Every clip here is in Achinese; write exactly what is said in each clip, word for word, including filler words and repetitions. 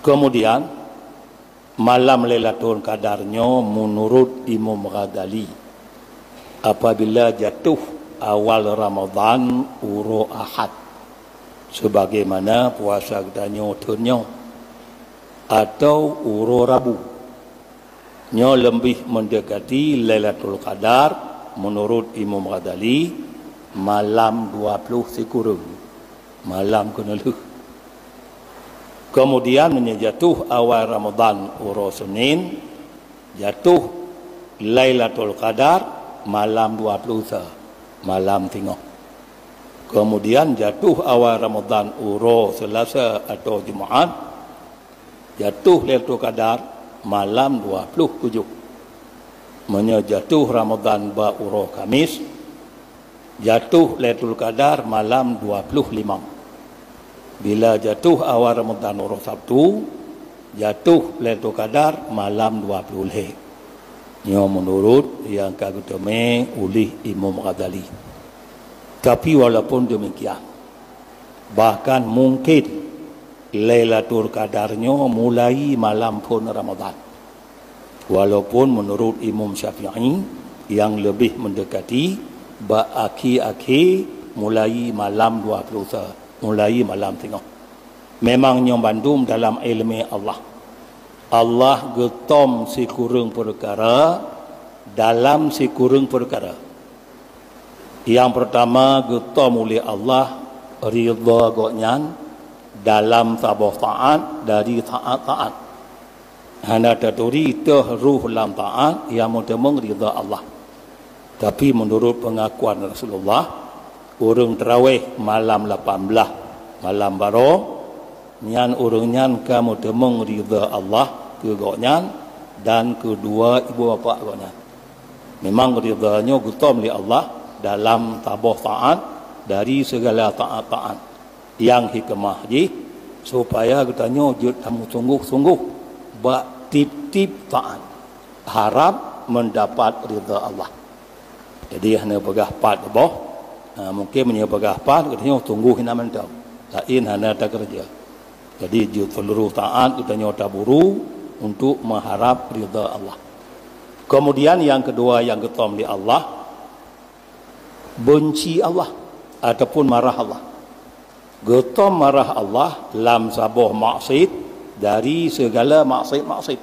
Kemudian, malam Lailatul Qadar nyoe menurut Imam Ghazali, apabila jatuh awal Ramadan uroe Ahad, sebagaimana puasa geutanyoe thon nyoe, atau uroe Rabu, nyoe lebih mendekati Lailatul Qadar menurut Imam Ghazali malam dua puluh sikureueng, malam keuneulheueh. Kemudian meunyoe jatuh awal Ramadan uroe Senin, jatuh Lailatul Qadar malam dua puluh sa, malam singoh. Kemudian jatuh awal Ramadan uroe Selasa atau Jumaat, jatuh Lailatul Qadar malam dua puluh tujoh. Meunyoe jatuh Ramadan bak uroe Kamis, jatuh Lailatul Qadar malam dua puluh limong. Bila jatuh awal Ramadan uroe Sabtu, jatuh Lailatul Qadar malam dua puluh lhée. Nyoe menurut nyang ka geuteumé uléh Imam Ghazali. Tapi walaupun demikian, bahkan mungkin Lailatul Qadar nyoe mulai malam phon Ramadan. Walaupun menurut Imam Syafi'i, yang lebih mendekati bak akhé-akhé mulai malam dua puluh sa, mulai malam singoh. Memang nyoe bandum dalam iéleumé Allah. Allah geutom sikureueng peukara dalam sikureueng peukara. Nyang peurtama geutom uleh Allah ridha Gobnyan dalam saboh taát dari taát-taát. Hana taturi teuh roh lam taát nyang meuteumeung ridha Allah. Tapi meunurot peungakuan Rasulullah, ureuëng teurawéh malam lapan blaih malam baroe, nyan ureuëng nyan ka meuteumeung ridha Allah keu gobnyan dan keudua ibu bapak gobnyan. Memang ridha nyoe geutom lé Allah dalam saboh taát dari segala taát-taát. Nyang hikmah jih supaya geutanyoe jeuet tameusunggoh-sunggoh bak tieb-tieb taát, harab mendapat ridha Allah. Jadi hana peugah pat boh, ha, mungkin meunyoe peugah pat geutanyoe sunggoh hina mantong, laén hana takeureuja. Jadi jeuet seuluruh taát geutanyoe taburu untuk mengharap ridha Allah. Kemudian yang kedua yang geutom lé Allah, benci Allah ataupun marah Allah. Geutom marah Allah lam saboh maksiat dari segala maksiat-maksiat.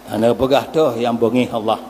Hana peugah teuh nyang beungéh Allah.